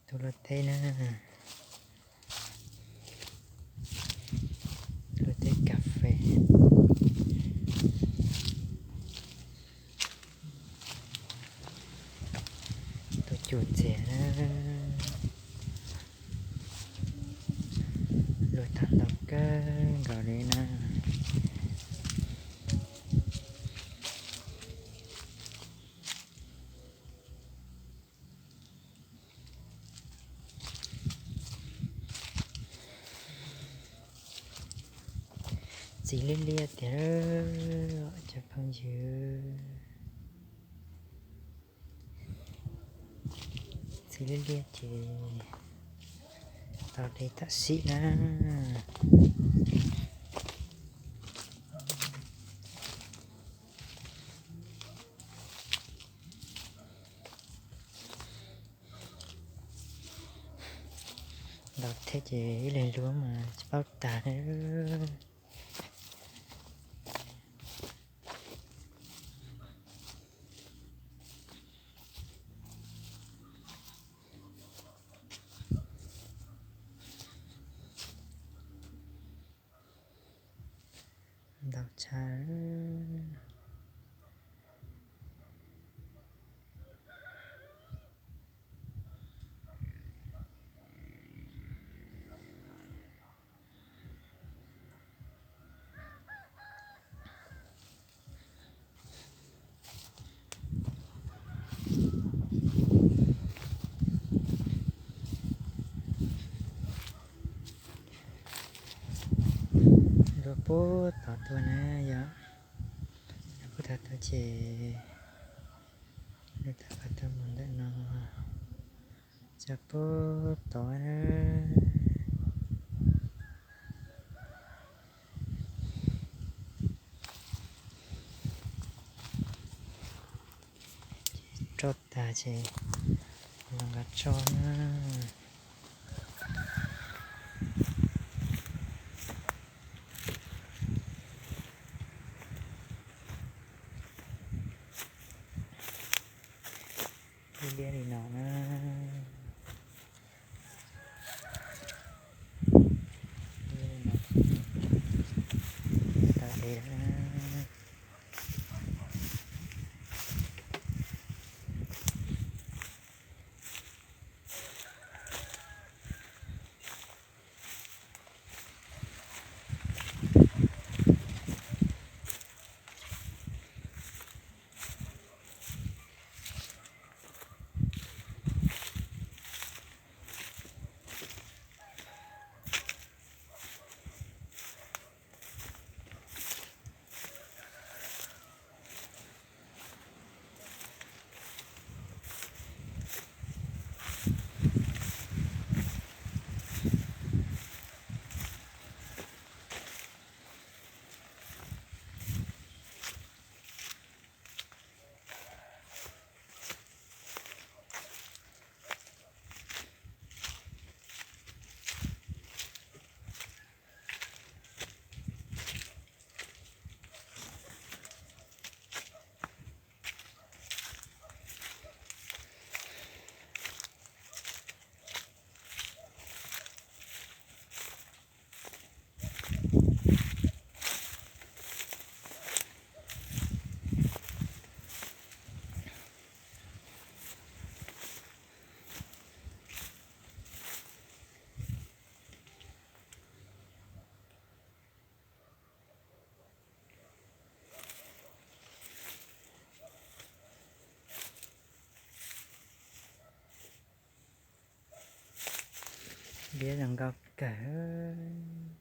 Tuaj luaj teb na, luaj teb kas fes, tuaj cuag ntxiag na, luaj tag ntau kawg nkaus li na. Txiv liab liab tiag cov phooj ywg, txiv liab liab ces tau de tam sim na. Ntau thiab ces ib leeg luaj mas tsis paub tag. Ntau tshaj. Luaj puag tod tuaj na yom, luaj puag tod tuaj ces luaj tod tuaj mus ntawm no, txog puag tod na. Roj tag ces los nqa tso na. Liab liab li no na. Liab li no. Tau de na. Liab zoo nkauj kawg.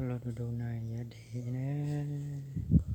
Los du du no yuav dev na.